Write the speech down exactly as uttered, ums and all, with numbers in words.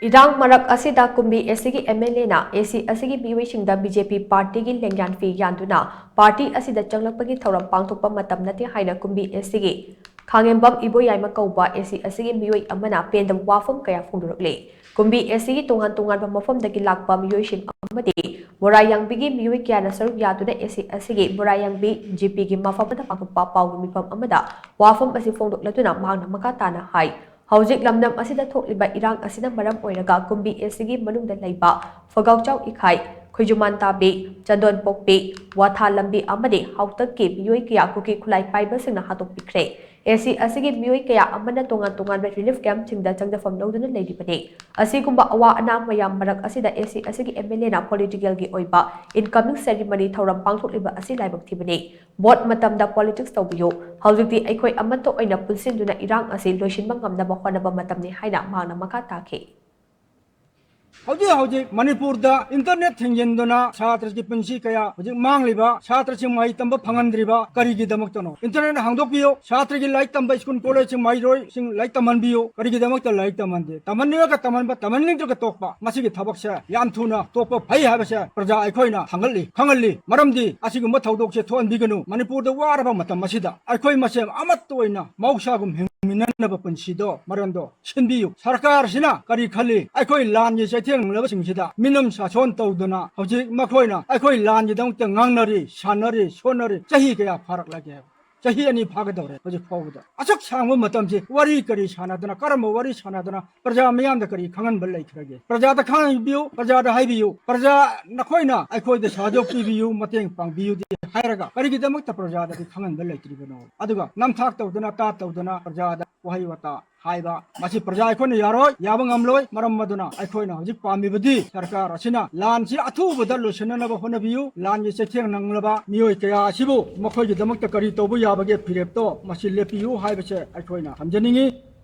ꯏꯔꯥꯡ ꯃꯔꯛ ꯑꯁꯤꯗ ꯀꯨꯝꯕꯤ ꯑꯦꯁ ꯁꯤꯒꯤ ꯑꯦꯝ ꯑꯦꯜ ꯑꯦꯅ ꯑꯦ ꯁꯤ ꯑꯁꯤꯒꯤ ꯃꯤꯑꯣꯏꯁꯤꯡꯗ ꯕꯤ ꯖꯦ ꯄꯤ ꯄꯥꯔꯇꯤꯒꯤ ꯂꯦꯡꯌꯥꯟ ꯐꯤ ꯌꯥꯟꯗꯨꯅ ꯄꯥꯔꯇꯤ ꯑꯁꯤꯗ ꯆꯪꯂꯛꯄꯒꯤ ꯊꯧꯔꯝ ꯄꯥꯡꯊꯣꯛꯄ ꯃꯇꯝ ꯅꯠꯇꯦ ꯍꯥꯏꯅ ꯀꯨꯝꯕꯤ ꯑꯦꯁ ꯁꯤꯒꯤ ꯈꯥꯉꯦꯝꯕꯝ ꯏꯕꯣꯌꯥꯏꯃ ꯀꯧꯕ ꯑꯦ ꯁꯤ ꯑꯁꯤꯒꯤ ꯃꯤꯑꯣꯏ ꯑꯃꯅ ꯄꯦꯟꯗꯕ ꯋꯥꯐꯝ ꯀꯌꯥ ꯐꯣꯡꯗꯣꯔꯛꯂꯤ꯫ ꯀꯨꯝꯕꯤ ꯑꯦꯁ ꯁꯤꯒꯤ ꯇꯣꯉꯥꯟ ꯇꯣꯉꯥꯟꯕ ꯃꯐꯝꯗꯒꯤ ꯂꯥꯛꯄ ꯃꯤꯑꯣꯏꯁꯤꯡ ꯑꯃꯗꯤ ꯃꯣꯔꯥꯌꯥꯡꯕꯤꯒꯤ ꯃꯤꯑꯣꯏ ꯀꯌꯥꯅ ꯁꯔꯨꯛ ꯌꯥꯗꯨꯅ ꯑꯦ ꯁꯤ ꯑꯁꯤꯒꯤ ꯃꯣꯔꯥꯌꯥꯡꯕꯤ ꯖꯤ ꯄꯤꯒꯤ ꯃꯐꯝ ꯑꯃꯗ ꯄꯥꯡꯊꯣꯛꯄ ꯄꯥꯎꯒꯤ ꯃꯤꯐꯝ ꯑꯃꯗ ꯋꯥꯐꯝ ꯑꯁꯤ ꯐꯣꯡꯗꯣꯛꯂꯗꯨꯅ ꯃꯍꯥꯛꯅ ꯃꯈꯥ ꯇꯥꯅ ꯍꯥꯏ, ꯍꯧꯖꯤꯛ ꯂꯝꯗꯝ ꯑꯁꯤꯗ ꯊꯣꯛꯂꯤꯕ ꯏꯔꯥꯡ ꯑꯁꯤꯅ ꯃꯔꯝ ꯑꯣꯏꯔꯒ ꯀꯨꯝꯕꯤ ꯑꯦꯁ ꯁꯤꯒꯤ ꯃꯅꯨꯡꯗ ꯂꯩꯕ ꯐꯒꯥꯎꯆꯥꯎ ꯏꯈꯥꯏ, ꯈꯣꯏꯖꯨꯃꯥꯟ ꯇꯥꯕꯤ, ꯆꯟꯗꯣꯟ ꯄꯣꯛꯄꯤ, ꯋꯥꯊꯥ ꯂꯝꯕꯤ ꯑꯃꯗꯤ ꯍꯥꯎꯇꯛꯀꯤ ꯃꯤꯑꯣꯏ ꯀꯌꯥ ꯀꯨꯀꯤ ꯈꯨꯠꯂꯥꯏ ꯄꯥꯏꯕꯁꯤꯡꯅ ꯍꯥꯠꯇꯣꯛꯄꯤꯈ꯭ꯔꯦ꯫ ꯑꯦ ꯁꯤ ꯑꯁꯤꯒꯤ ꯃꯤꯑꯣꯏ ꯀꯌꯥ ꯑꯃꯅ ꯇꯣꯉꯥꯟ ꯇꯣꯉꯥꯟꯕ ꯔꯤꯂꯤꯐ ꯀꯦꯝꯞꯁꯤꯡꯗ ꯆꯪꯖꯐꯝ ꯂꯧꯗꯨꯅ ꯂꯩꯔꯤꯕꯅꯤ꯫ ꯑꯁꯤꯒꯨꯝꯕ ꯑꯋꯥ ꯑꯅꯥ ꯃꯌꯥꯝ ꯃꯔꯛ ꯑꯁꯤꯗ ꯑꯦ ꯁꯤ ꯑꯁꯤꯒꯤ ꯑꯦꯝ ꯑꯦꯜ ꯑꯦꯅ ꯄꯣꯂꯤꯇꯤꯀꯦꯜꯒꯤ ꯑꯣꯏꯕ ꯏꯟꯀꯃꯤꯡ ꯁꯦꯔꯤꯃꯅꯤ ꯊꯧꯔꯝ ꯄꯥꯡꯊꯣꯛꯂꯤꯕ ꯑꯁꯤ ꯂꯥꯏꯕꯛ ꯊꯤꯕꯅꯤ꯫ ꯚꯣꯠ ꯃꯇꯝꯗ ꯄꯣꯂꯤꯇꯤꯛꯁ ꯇꯧꯕꯤꯌꯨ꯫ ꯍꯧꯖꯤꯛꯇꯤ ꯑꯩꯈꯣꯏ ꯑꯃꯠꯇ ꯑꯣꯏꯅ ꯄꯨꯟꯁꯤꯟꯗꯨꯅ ꯏꯔꯥꯡ ꯑꯁꯤ ꯂꯣꯏꯁꯤꯟꯕ ꯉꯝꯅꯕ ꯍꯣꯠꯅꯕ ꯃꯇꯝꯅꯤ ꯍꯥꯏꯅ ꯃꯍꯥꯛꯅ ꯃꯈꯥ ꯇꯥꯈꯤ꯫ ꯍꯧꯖꯤꯛ ꯍꯧꯖꯤꯛ ꯃꯅꯤꯄꯨꯔꯗ ꯏꯟꯇꯔꯅꯦꯠ ꯊꯤꯡꯖꯤꯟꯗꯨꯅ ꯁꯥꯇ꯭ꯔꯒꯤ ꯄꯨꯟꯁꯤ ꯀꯌꯥ ꯍꯧꯖꯤꯛ ꯃꯥꯡꯂꯤꯕ, ꯁꯥꯇ꯭ꯔꯁꯤꯡ ꯃꯍꯩ ꯇꯝꯕ ꯐꯪꯍꯟꯗ꯭ꯔꯤꯕ ꯀꯔꯤꯒꯤꯗꯃꯛꯇꯅꯣ? ꯏꯟꯇꯔꯅꯦꯠ ꯍꯥꯡꯗꯣꯛꯄꯤꯌꯨ, ꯁꯥꯇ꯭ꯔꯒꯤ ꯂꯥꯏꯔꯤꯛ ꯇꯝꯕ ꯁ꯭ꯀꯨꯜ ꯀꯣꯂꯦꯖꯁꯤꯡ ꯃꯍꯩꯔꯣꯏꯁꯤꯡ ꯂꯥꯏꯔꯤꯛ ꯇꯝꯍꯟꯕꯤꯌꯨ꯫ ꯀꯔꯤꯒꯤꯗꯃꯛꯇ ꯂꯥꯏꯔꯤꯛ ꯇꯝꯍꯟꯗꯦ? ꯇꯝꯍꯟꯅꯤꯡꯉꯒ ꯇꯝꯍꯟꯕ, ꯇꯝꯍꯟꯅꯤꯡꯗ꯭ꯔꯒ ꯇꯣꯛꯄ, ꯃꯁꯤꯒꯤ ꯊꯕꯛꯁꯦ ꯌꯥꯝ ꯊꯨꯅ ꯇꯣꯛꯄ ꯐꯩ ꯍꯥꯏꯕꯁꯦ ꯄ꯭ꯔꯖꯥ ꯑꯩꯈꯣꯏꯅ ꯈꯪꯍꯜꯂꯤ, ꯈꯪꯍꯜꯂꯤ꯫ ꯃꯔꯝꯗꯤ ꯑꯁꯤꯒꯨꯝꯕ ꯊꯧꯗꯣꯛꯁꯦ ꯊꯣꯛꯍꯟꯕꯤꯒꯅꯨ꯫ ꯃꯅꯤꯄꯨꯔꯗ ꯋꯥꯔꯕ ꯃꯇꯝ ꯑꯁꯤꯗ ꯑꯩꯈꯣꯏ ꯃꯁꯦꯟ ꯑꯃꯠꯇ ꯑꯣꯏꯅ ꯃꯍꯧꯁꯥꯒꯨꯝ ꯍꯤꯡꯃꯤꯟꯅꯅꯕ ꯄꯨꯟꯁꯤꯗꯣ, ꯃꯔꯣꯟꯗꯣ ꯁꯤꯟꯕꯤꯌꯨ꯫ ꯁꯔꯀꯥꯔꯁꯤꯅ ꯀꯔꯤ ꯈꯜꯂꯤ? ꯑꯩꯈꯣꯏ ꯂꯥꯟꯒꯤ ꯆꯩꯊꯦꯡ ꯅꯪꯂꯕꯁꯤꯡꯁꯤꯗ ꯃꯤꯅꯝ ꯁꯥꯁꯣꯟ ꯇꯧꯗꯨꯅ ꯍꯧꯖꯤꯛ ꯃꯈꯣꯏꯅ ꯑꯩꯈꯣꯏ ꯂꯥꯟꯒꯤꯗꯃꯛꯇ ꯉꯥꯡꯅꯔꯤ, ꯁꯥꯟꯅꯔꯤ, ꯁꯣꯟꯅꯔꯤ꯫ ꯆꯍꯤ ꯀꯌꯥ ꯐꯥꯔꯛꯂꯒꯦ? ꯆꯍꯤ ꯑꯅꯤ ꯐꯥꯒꯗꯧꯔꯦ ꯍꯧꯖꯤꯛ ꯐꯥꯎꯕꯗ꯫ ꯑꯁꯨꯛ ꯁꯥꯡꯕ ꯃꯇꯝꯁꯤ ꯋꯥꯔꯤ ꯀꯔꯤ ꯁꯥꯟꯅꯗꯅ, ꯀꯔꯝꯕ ꯋꯥꯔꯤ ꯁꯥꯟꯅꯗꯅ ꯄ꯭ꯔꯖꯥ ꯃꯤꯌꯥꯝꯗ ꯀꯔꯤ ꯈꯪꯍꯟꯕ ꯂꯩꯈ꯭ꯔꯒꯦ? ꯄ꯭ꯔꯖꯥꯗ ꯈꯪꯍꯟꯕꯤꯌꯨ, ꯄ꯭ꯔꯖꯥꯗ ꯍꯥꯏꯕꯤꯌꯨ꯫ ꯄ꯭ꯔꯖꯥ, ꯅꯈꯣꯏꯅ ꯑꯩꯈꯣꯏꯗ ꯁꯍꯖꯣꯛ ꯄꯤꯕꯤꯌꯨ, ꯃꯇꯦꯡ ꯄꯥꯡꯕꯤꯌꯨꯗꯤ ꯍꯥꯏꯔꯒ ꯀꯔꯤꯒꯤꯗꯃꯛꯇ ꯄ꯭ꯔꯖꯥꯗꯗꯤ ꯈꯪꯍꯟꯕ ꯂꯩꯇ꯭ꯔꯤꯕꯅꯣ? ꯑꯗꯨꯒ ꯅꯝꯊꯥꯛ ꯇꯧꯗꯅ, ꯇꯥꯠ ꯇꯧꯗꯅ ꯄ꯭ꯔꯖꯥꯗ ꯋꯥꯍꯩ ꯋꯥꯇꯥ ꯍꯥꯏꯕ, ꯃꯁꯤ ꯄ꯭ꯔꯖꯥ ꯑꯩꯈꯣꯏꯅ ꯌꯥꯔꯣꯏ, ꯌꯥꯕ ꯉꯝꯂꯣꯏ꯫ ꯃꯔꯝ ꯑꯗꯨꯅ ꯑꯩꯈꯣꯏꯅ ꯍꯧꯖꯤꯛ ꯄꯥꯝꯃꯤꯕꯗꯤ ꯁꯔꯀꯥꯔ ꯑꯁꯤꯅ ꯂꯥꯟꯁꯤ ꯑꯊꯨꯕꯗ ꯂꯣꯏꯁꯤꯟꯅꯅꯕ ꯍꯣꯠꯅꯕꯤꯌꯨ꯫ ꯂꯥꯟꯒꯤ ꯆꯩꯊꯦꯡ ꯅꯪꯂꯕ ꯃꯤꯑꯣꯏ ꯀꯌꯥ ꯑꯁꯤꯕꯨ ꯃꯈꯣꯏꯒꯤꯗꯃꯛꯇ ꯀꯔꯤ ꯇꯧꯕ ꯌꯥꯕꯒꯦ ꯐꯤꯔꯦꯞꯇꯣ ꯃꯁꯤ ꯂꯦꯞꯄꯤꯌꯨ ꯍꯥꯏꯕꯁꯦ ꯑꯩꯈꯣꯏꯅ ꯊꯝꯖꯅꯤꯡꯏ꯫